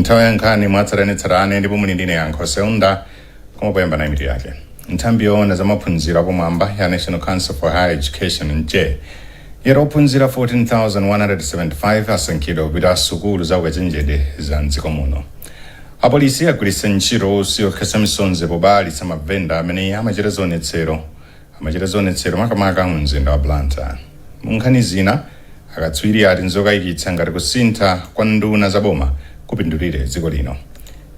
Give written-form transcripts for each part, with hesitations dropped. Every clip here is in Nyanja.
Nthawi ya nkhani mwatsatanetsatane, ndipo muli ndine Yankho Seunda. Koma poyamba nayi mitu yake. Nthambi yoona za maphunziro apamwamba ya National Council for Higher Education, NCHE, yati ophunzira 14,175 asankhidwa kupita sukulu za ukachenjede za mdziko muno. Apolisi agwiritsa ntchito utsi okhetsa misonzi pobalalitsa mavenda amene amachita zionetsero makamaka mu mzinda wa Blantyre. Mu nkhani zina, akatswiri ati nzokayikitsa ngati kusintha kwa nduna za boma kupindulire dziko lino.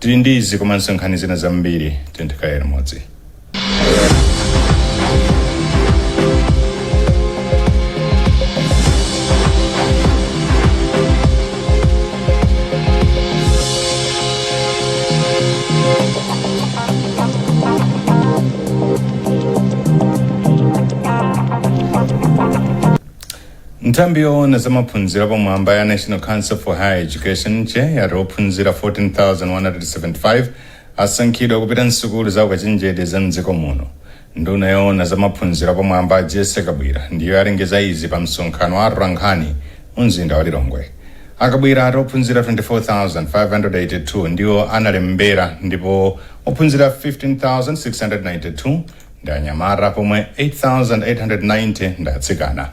Tili ndi izi komanso nkhani zina zambiri, tikhale limodzi. Nthambi yoona za maphunziro apamwamba ya National Council for Higher Education, NCHE, yati ophunzira 14,175 asankhidwa kupita msukulu za ukachenjede za mdziko muno. Nduna yoona za maphunziro apamwamba Jesse Kabwira ndiyo yalengeza izi pa msonkhano wa atolankhani mu mzinda wa Lilongwe. Akabwira ati ophunzira 24,582 ndiwo analembera, ndipo ophunzira 15,692 ndi anyamata pomwe 8,890 ndi atsikana.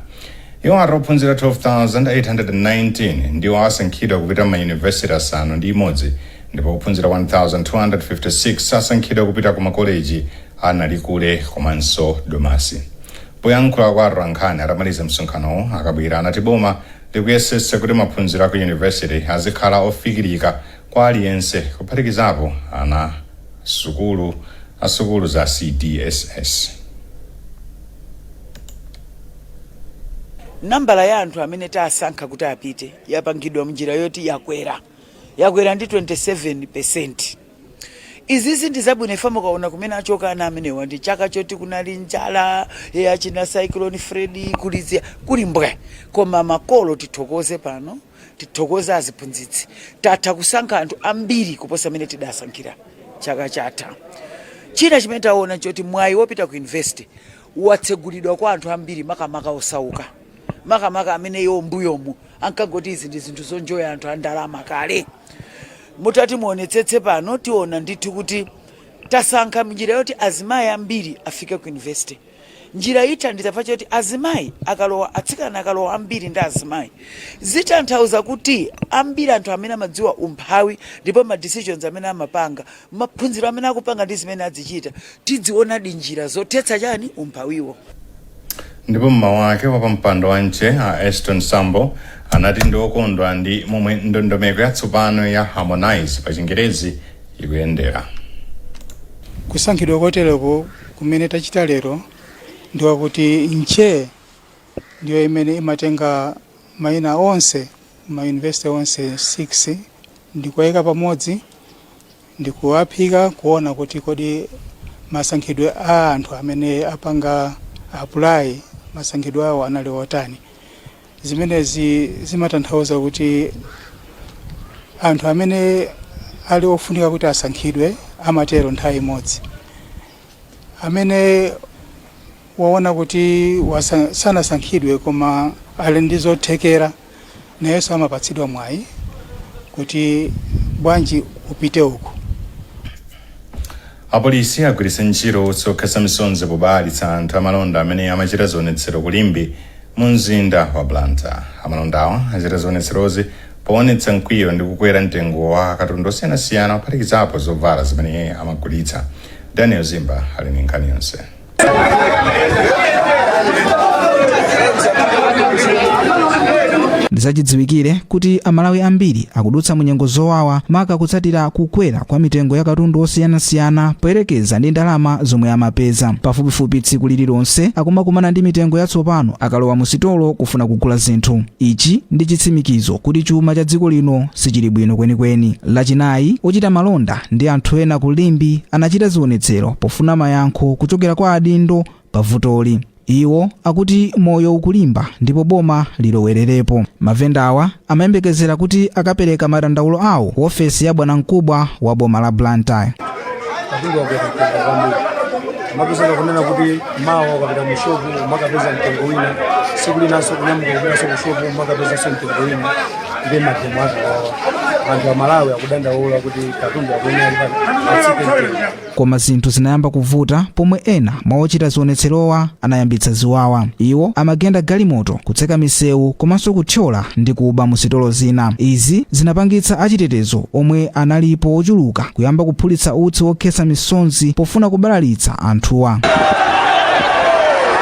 Iwo ati ophunzira 12,819 ndiwo asankhidwa kupita mayunivesiti 6, ndipo ophunzira 1256 asankhidwa kupita ku makoleji a Nalikule komanso Domasi. Poyankhula kwa atolankhani atamaliza msonkhanowo, Akabwira anati boma likuyesetsa kuti maphunziro aku yunivesiti azikhala ofikirika kwa aliyense, kuphatikizapo ana sukulu asukulu za CDSS. Nambala ya anthu amene tasankha kuti apite yapangidwa mnjira yoti yakwera ndi 27. Izizi ndi zabwino. Ife mukaona kumene achoka ana amenewa, ndi chaka choti kunali njala yachina Cyclone Freddy, kulizia kuli mbwe. Koma makolo tithokoze pano, tithokoze aziphunzitsi, tatha kusankha anthu ambiri kuposa amene tidasankhira chaka chatha. China chimene taona choti mwayi wopita ku university watsegulidwa kwa anthu ambiri, makamaka osauka, makamaka amene iwo mbuyomu ankangoti izi ndi zinthu zonjoya anthu a ndalama kale. Mutati muonetsetse pano, tiona ndithu kuti tasankha njira yoti azimayi ambiri afike ku university. Njira ithandiza pachoti azimayi akalowa, atsikana akalowa ambiri ndi azimayi, zitanthauza kuti ambiri anthu amene amadziwa umphawi ndipo ma decisions amene amapanga, maphunziro amene akupanga ndi zimene azichita, tidzionadi njira zothetsa chani umphawiwo. Ndipo mmawu ake, wapampando wa NCHE a Eston Sambo anati ndi okondwa ndi momwe ndondomeko yatsopano ya Harmonize pa Chingerezi ikuyendera. Kusankhidwa kotereko kumene tachita lero ndiwakuti NCHE ndiyo imene imatenga mayina onse mayunivesiti onse 6 ndikuwayika pamodzi ndikuwaphika kuona kuti kodi masankhidwe a anthu amene apanga apply, masankhidwe awo anali otani. Zimenezi zimatanthauza kuti anthu amene ali ofunika kuti asankhidwe amatero nthawi imodzi. Amene waona kuti sanasankhidwe koma ali ndi zothekera, nayenso amapatsidwa mwayi kuti bwanji upite uku. Apolisi agwiritsa ntchito utsi okhetsa misonzi pobalalitsa anthu amalonda amene amachita zionetsero ku Limbe mu mzinda wa Blantyre. Amalondawa achita zionetserozi poonetsa mkwiyo ndi kukwera mtengo wa katundu osiyanasiyana, kuphatikizapo zovala zimene amagulitsa. Daniel Zimba ali ndi nkhani yonse. Ndizachidziwikire kuti Amalawi ambiri akudutsa mu nyengo zowawa, maka kutsatira kukwera kwa mitengo ya katundu osiyanasiyana poyerekeza ndi ndalama zomwe amapeza. Pafupifupi tsiku lililonse akumakumana ndi mitengo yatsopano akalowa mu sitolo kufuna kugula zinthu. Ichi ndi chitsimikizo kuti chuma cha dziko lino sichili bwino kwenikweni. Lachinayi, ochita malonda ndi anthu ena ku Limbe anachita zionetsero pofuna mayankho kuchokera kwa adindo pa vutoli. Iwo akuti moyo ukulimba ndipo boma lilowererepo. Mavendawa amayembekezera kuti akapereka madandaulo awo ku ofesi ya bwanamkubwa wa boma la Blantyre. Katundu wakwera mtengo kwambiri. Umapezeka kunena kuti mawa ukapita mu shopu umakapeza mtengo wina, tsiku linanso kunyamuka kupitanso ku shopu umakapezanso mtengo wina. Ndi mademo aziwawa, anthu Amalawi akudandaula kuti katundu akuyenera atsike mtengo. Koma zinthu zinayamba kuvuta pomwe ena mwa ochita zionetserowa anayambitsa ziwawa. Iwo amagenda galimoto, kutseka misewu komanso kuthyola ndi kuba mu sitolo zina. Izi zinapangitsa achitetezo omwe analipo ochuluka kuyamba kuphulitsa utsi wokhetsa misonzi pofuna kubalalitsa anthuwa.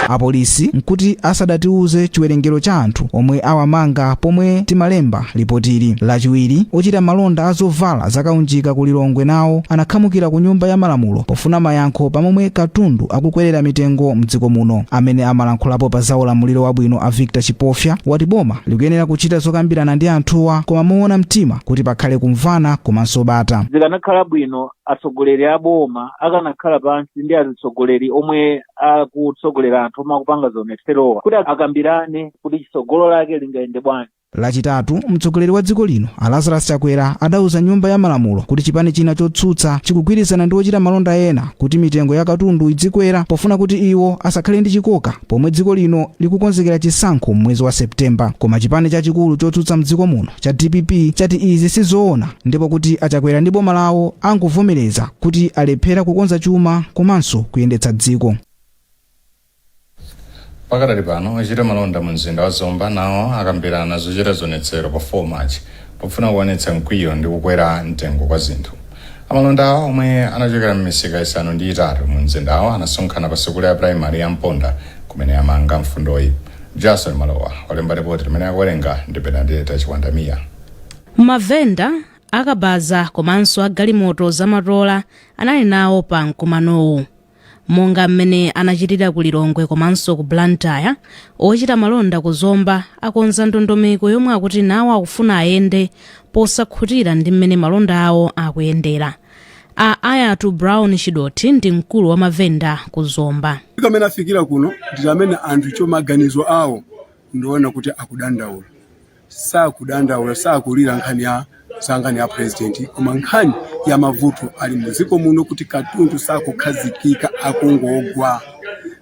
Apolisi nkuti asadatiuze chiwerengero cha anthu omwe awamanga pomwe timalemba lipotili. Lachiwiri, ochita malonda azovala zakaunjika ku Lilongwe nawo anakhamukira ku Nyumba ya Malamulo pofuna mayankho pamomwe katundu akukwerera mitengo mdziko muno. Amene amalankhulapo pa za ulamuliro wabwino a Victor Chipofya wati boma likuyenera kuchita zokambirana ndi anthuwa, koma moona mtima, kuti pakhale kumvana komanso bata. Zikanakhala bwino atsogoleri a boma akanakhala pansi ndi atsogoleri omwe akutsogolera anthu omwe akupanga zionetserowa kuti akambirane kuti chitsogolo lake lingayende bwanji. Lachitatu, mtsogoleri wa dziko lino a Lazarus Chakwera adauza Nyumba ya Malamulo kuti chipani china chotsutsa chikugwirizana ndi ochita malonda ena kuti mitengo ya katundu idzikwera pofuna kuti iwo asakhale ndi chikoka pomwe dziko lino likukonzekera chisankho mwezi wa Septemba. Koma chipani chachikulu chotsutsa mdziko muno cha DPP chati izi sizoona ndipo kuti aChakwera ndi boma lawo angovomereza kuti alephera kukonza chuma komanso kuyendetsa dziko. Pakadali pano, ochita malonda mu mzinda wa Zomba nawo akambirana zochita zionetsero pa 4 March pofuna kuonetsa mkwiyo ndi kukwera mtengo kwa zinthu. Amalonda awo omwe anachokera m'misika 8 mu mzindawo anasonkhana pa sukulu ya primary ya Mponda kumene amanga mfundoyi. Jason Malowa walemba ripoti limene akuwerenga ndi Benadeta Chiwandamiya. Mavenda akabaza komanso agalimoto zamatola anali nawo pa mkumanowu. Monga mmene anachitira ku Lilongwe komanso ku Blantyre, ochita malonda ku Zomba akonza ndondomeko yomwe akuti nawo akufuna ayende posakhutira ndi mmene malonda awo akuyendera. A Ayatu Brown Chidoti ndi mkulu wa mavenda ku Zomba. Kamene afikira kuno ndi amene anthu chomaganizo awo ndiona kuti akudandaula, sakudandaula, sakulira nkhani ya za nkhani ya president, koma nkhani ya mavuto ali muziko muno kuti katundu sakukhazikika, akungogwa.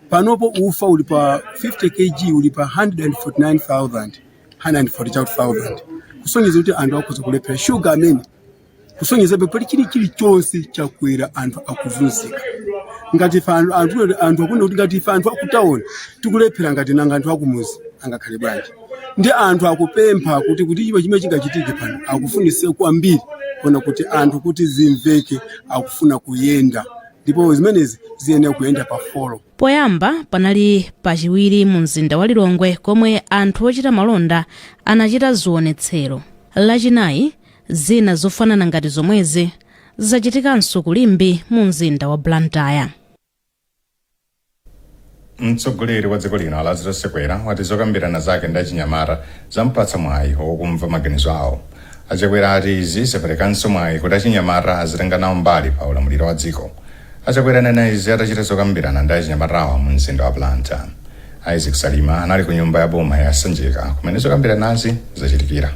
Panopo ufa uli pa 50 kg uli pa 149,000, 142,000, kusonyeza kuti anthu akhoza kulephera. Shuga amene kusonyeza pali chilichonse chakwera, anthu akuzunzika. Ngati ife anthu akuna kuti ngati ife anthu akutawuni tikulephera, ngati nanga anthu akumuzi angakhale bwanji? Ndi anthu akupempha kuti chimwe chimene chingachitike pano, akufunise kwambiri kuona kuti anthu kuti zimveke, akufuna kuyenda ndipo zimenezi ziyenera kuyenda pa 4. Poyamba panali Pachiwiri mu mzinda wa Lilongwe komwe anthu ochita malonda anachita zionetsero. Lachinayi, zina zofanana ngati zomwezi zachitikanso ku Limbe mu mzinda wa Blantyre. Mtsogoleri wa dziko lino Lazarus Chakwera wati zokambirana zake ndi achinyamata zampatsa mwayi wokumva maganizo awo. AChakwera ati izi zaperekanso mwayi kuti achinyamata azitenga nawo mbali pa ulamuliro wa dziko. AChakwera anena izi atachita zokambirana ndi achinyamatawa mu mzinda wa Blantyre. Isaac Salima anali ku nyumba ya boma ya Sanjika kumene zokambiranazi zachitikira.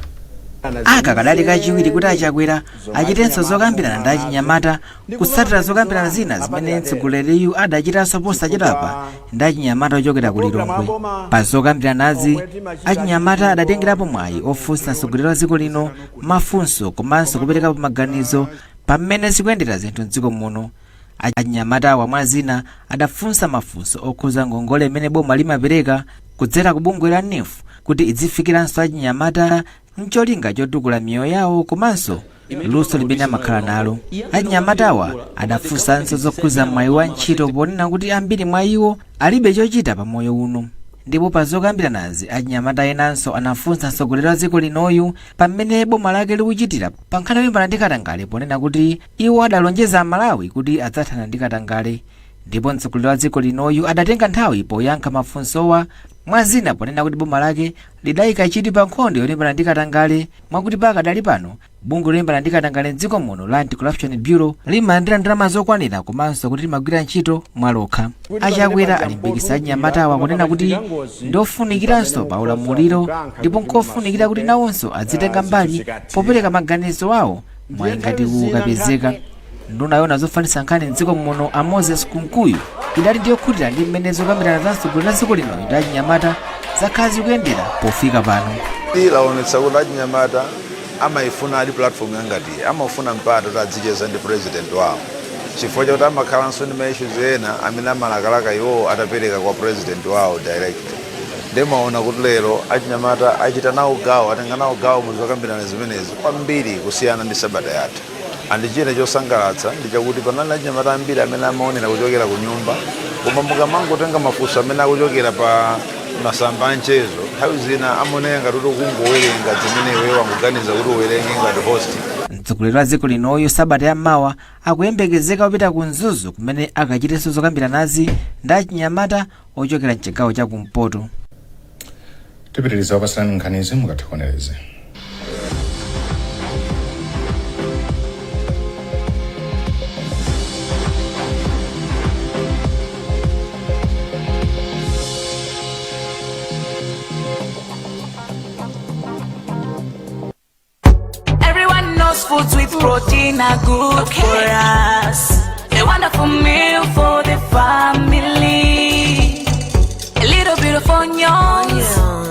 Aka kadali kachiwiri kuti aChakwera achitenso zokambirana ndi achinyamata kutsatira zokambirana zina zimene mtsogoleriyu adachitanso posachedwapa ndi achinyamata ochokera ku Lilongwe. Pa zokambiranazi, achinyamata adatengerapo mwayi ofunsa mtsogoleri wa dziko lino mafunso komanso kuperekapo maganizo pamene zikuyendera zinthu mdziko muno. Achinyamatawa mwa zina adafunsa mafunso okhuza ngongole imene boma limapereka kudzera ku bungwe la NEEF kuti idzifikiranso achinyamata mcholinga chotukula miyoyo yawo komanso luso limene amakhala nalo. Achinyamatawa adafunsanso zokhuza mwayi wa ntchito ponena kuti ambiri mwa iwo alibe chochita pa moyo uno. Ndipo pa zokambiranazi, achinyamata enanso anafunsa mtsogoleri wa dziko linoyu pamene boma lake likuchitira pa nkhani yolimbana ndi katangale ponena kuti iwo adalonjeza Amalawi kuti adzathana ndi katangale. Ndipo mtsogoleri wa dziko linoyu adatenga nthawi poyankha mafunsowa, mwa zina ponena kuti boma lake lidayika chidwi pa nkhondo yolimbana ndi katangale, mwakuti pakadali pano bungwe lolimbana ndi katangale mdziko muno la Anti-Corruption Bureau limalandira ndalama zokwanira komanso kuti limagwira ntchito mwalokha. AChakwera alimbikitsa achinyamatawa kunena kuti ndofunikiranso pa ulamuliro ndipo nkofunikira kuti nawonso adzitenga mbali popereka maganizo awo mwayi ngati ukapezeka. Nduna yoona zofalitsa nkhani mdziko muno a Moses Kunkuyu idati ndiyokhutira ndi mmene zokambirana za mtsogoleri wa dziko lino ndi achinyamata zakhala zikuyendera pofika pano. Laonetsa kuti achinyamata amayifuna ali platform yangati, amafuna mpata kuti adzicheza ndi president wawo, chifukwa chakuti amakhalanso ndi ma issues ena amene amalakalaka iwowo atapereka kwa president wawo direct. Ndimaona kuti lero achinyamata achita nawo gawo, atenga nawo gawo muzokambirana zimenezi kwambiri kusiyana ndi sabata yatha. And china chosangalatsa ndi chakuti panali achinyamata ambiri amene amaonera kuchokera ku nyumba, koma mukamangotenga mafunso amene akuchokera pa masamba a mchezo, nthawi zina amaoneka ngati kuti ukungowerenga zimene iweyo wangoganiza kuti uwerenge ngati host. Mtsogoleri wa dziko linoyu sabata yammawa akuyembekezeka kupita ku Mzuzu, kumene akachitenso zokambiranazi ndi achinyamata ochokera mchigawo cha kumpoto. Tipitiriza kupasirani nkhanizi mukatha kuonerezi. Everyone knows foods with protein are good for us. A wonderful meal for the family. A little bit of onions,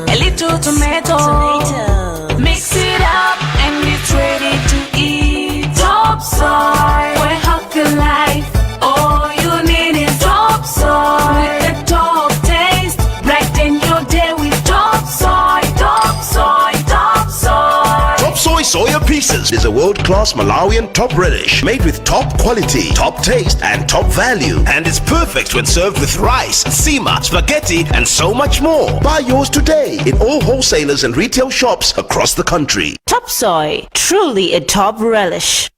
a little tomato. Mix it up and it's ready to eat. Top Soy, for a healthy life. All you need is Top Soy. With the top taste, brighten your day with Top Soy, Top Soy, Top Soy. Top Soy Soya Pieces is a world-class Malawian top relish made with top quality, top taste, and top value. And it's perfect when served with rice, nsima, spaghetti, and so much more. Buy yours today in all wholesalers and retail shops across the country. Top Soy, truly a top relish.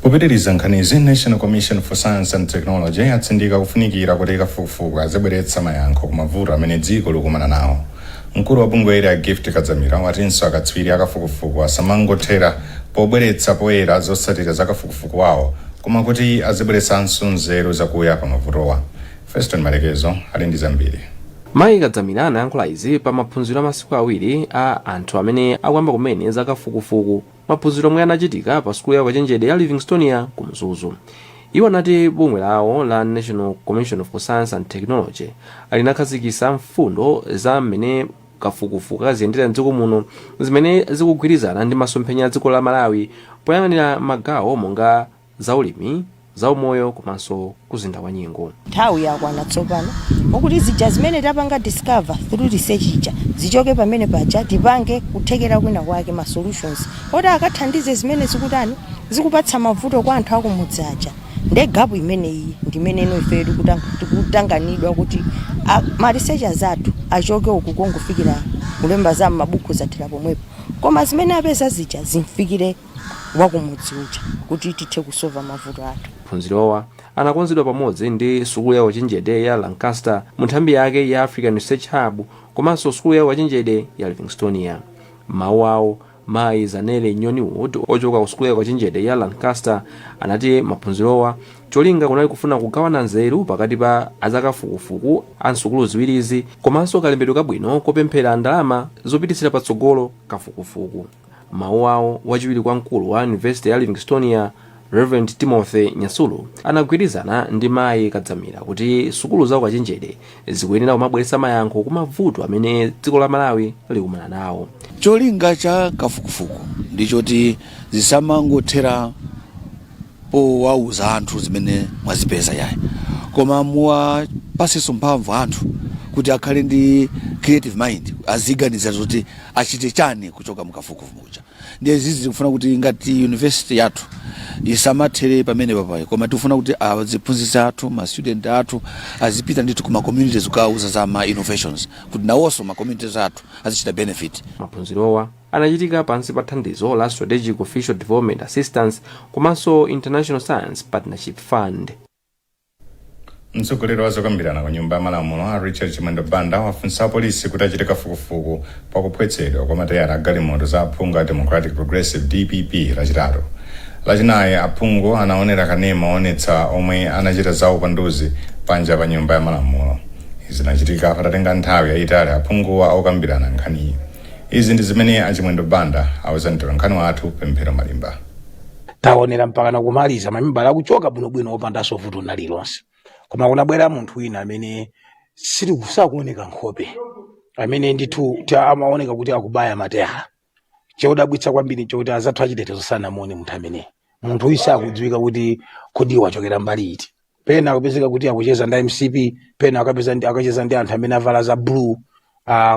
Popitiriza nkhanizi, National Commission for Science and Technology yatsindika kufunikira kuti kafukufuku azibweretsa mayankho ku mavuto amene dziko likumana nawo. Mkulu wa bungweli, a Gift Kadzamira, watinso akatswiri akafukufuku asamangothera pobweretsa poyera zotsatira za kafukufuku wawo, koma kuti azibweretsanso nzeru zakuya pa mavutowa. Feston Malekezo ali ndi zambiri. Mayi Kadzamira anayankhula izi pa maphunziro a masiku 2 a anthu amene akuyamba kumene za kafukufuku, maphunziro omwe anachitika pa sukulu ya ukachenjede ya Livingstonia ku Mzuzu. Iwo anati bungwe lawo la National Commission for Science and Technology linakhazikitsa mfundo za mmene kafukufuku kaziyendera mdziko muno, zimene zikugwirizana ndi masomphenya a dziko la Malawi poyang'anira magawo monga zaulimi, zaumoyo komanso kusintha kwa nyengo. Nthawi yakwana tsopano okuti zija zimene tapanga discover through research ija zichoke pamene paja, tipange kuthekera kwina kwake, ma solutions oti akathandize zimene zikutani, zikupatsa mavuto kwa anthu akumudzi aja. Nde gap imeneyi ndimene ino ife tikutanganidwa kuti ma researchers athu achoke uku kongofikira kulemba za m'mabuku zathera pomwepo, koma zimene apeza zija zimfikire wakumudzi uja kuti tithe kusolva mavuto athu. Maphunzirowa anakonzedwa pamodzi ndi sukulu ya ukachenjede ya Lancaster mu nthambi yake ya African Research Hub komanso sukulu ya ukachenjede ya Livingstonia. Mawu awo, mayi Zanele Nyoniwood ochoka ku sukulu ya ukachenjede ya Lancaster anati maphunzirowa cholinga kunali kufuna kugawana nzeru pakati pa azakafukufuku a nsukulu ziwirizi komanso kalembedwe kabwino kopemphera ndalama zopititsira patsogolo kafukufuku. Mawu awo, wachiwiri kwa mkulu wa University ya Livingstonia, Reverend Timothy Nyasulu, anagwirizana ndi mayi Kadzamira kuti sukulu za ukachenjede zikuyenera kumabweretsa mayankho ku mavuto amene dziko la Malawi likumana nawo. Cholinga cha kafukufuku ndichoti zisamangothera powauza anthu zimene mwazipeza yayi, koma muwapasenso mphamvu anthu kuti akhale ndi creative mind, aziganiza zoti achite chani kuchoka mukafukufuku muja. Ndiye zizi zikufuna kuti ngati university yathu isamathere pamene papayi, koma tikufuna kuti aziphunzitsi athu, ma student athu azipita ndithu kuma communities kukauza za ma innovations, kuti nawonso ma communities athu azichita benefit. Maphunzirowa anachitika pansi pa thandizo la Strategic Official Development Assistance komanso International Science Partnership Fund. Mtsogoleri wa zokambirana ku Nyumba ya Malamulo a Richard Chimwendo Banda wafunsa apolisi kuti achite kafukufuku pakuphwetsedwa kwa matayala a galimoto za aphungu a Democratic Progressive, DPP, Lachitatu. Lachinayi aphungu anaonera kanema oonetsa omwe anachita zawo panduzi panja pa Nyumba ya Malamulo. Izi zinachitika patatenga nthawi yayitali aphunguwa akukambirana nkhaniyi. Izi ndi zimene a Chimwendo Banda auza mtolankhani wathu Pemphero Malimba. Taonera mpaka nakumaliza, mamembala akuchoka bwinobwino opandanso vuto lililonse, koma kunabwera munthu wina amene sakuoneka nkhope, amene ndithu amaoneka kuti akubaya matayala. Chodabwitsa kwambiri chokuti azathu achitetezo sanamuone munthu ameneyi. Munthu uyu sakudziwika kuti kodi wachokera mbali iti. Pena akupezeka kuti akucheza ndi MCP, pena akacheza ndi anthu amene avala za blue,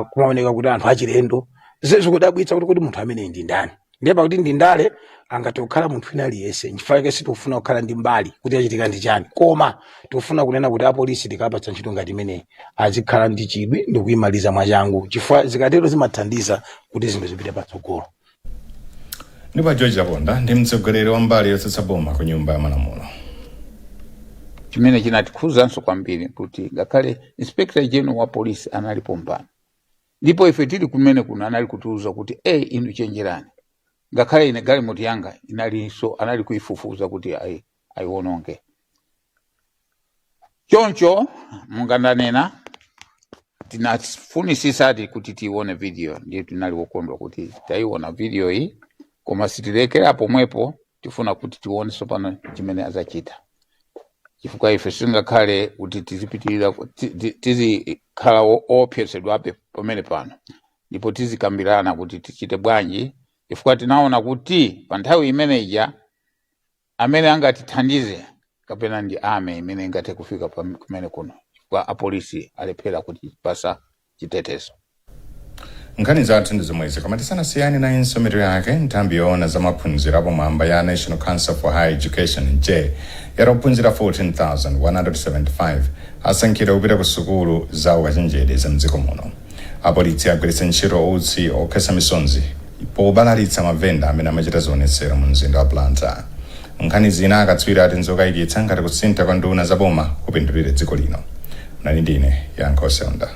kumaoneka kuti anthu achilendo. Zikudabwitsa kuti kodi munthu ameneyi ndi ndani? Ndiye pakuti ndi ndale, angathe kukhala munthu wina aliyense. Nchifukwa chake sitikufuna kukhala ndi mbali kuti achitika ndi chani, koma tikufuna kunena kuti apolisi tikapatsa ntchito ngati imeneyi azikhala ndi chidwi ndi kuyimaliza mwachangu, chifukwa zikatero zimathandiza kuti zinthu zipite patsogolo. Ndipo George Chaponda ndi mtsogoleri wa mbali yotsutsa boma ku Nyumba ya Malamulo. Chimene chinatikhuzanso kwambiri kuti ngakhale Inspector General wa police analipo mpano, ndipo ife tili kumene kuno anali kutiuza kuti, "E, inu chenjerani." Ngakhale ine galimoto yanga inalinso anali kuifufuza kuti ayiwononge. Choncho mungandanena tinafunisisati kuti tione video, ndiye tinali wokondwa kuti tayiona video iyi, koma sitilekera pomwepo. Tifuna kuti tione tsopano chimene azachita, chifukwa ife sitingakhale kuti tizipitirira tizikhala opyesedwabe pamene pano, ndipo tizikambirana kuti tichite bwanji, chifukwa tinaona kuti pa nthawi imeneja amene angatithandize kapena ndi army imene ingathe kufika kumene kuno, chifukwa apolisi alephera kutipasa chitetezo. Nkhani zathu ndi zomwezi, koma tisanasiyane nayinso mitu yake. Nthambi yoona za maphunziro apamwamba ya National Council for Higher Education, NCHE, yati ophunzira 14,175 asankhidwa kupita ku sukulu za ukachenjede za mdziko muno. Apolisi agwiritsa ntchito utsi okhetsa misonzi pobalalitsa mavenda amene amachita zionetsero mu mzinda wa Blantyre. Nkhani zina, akatswiri ati nzokayikitsa ngati kusintha kwa nduna za boma kupindulire dziko lino. Nali ndine Yankho Seunda.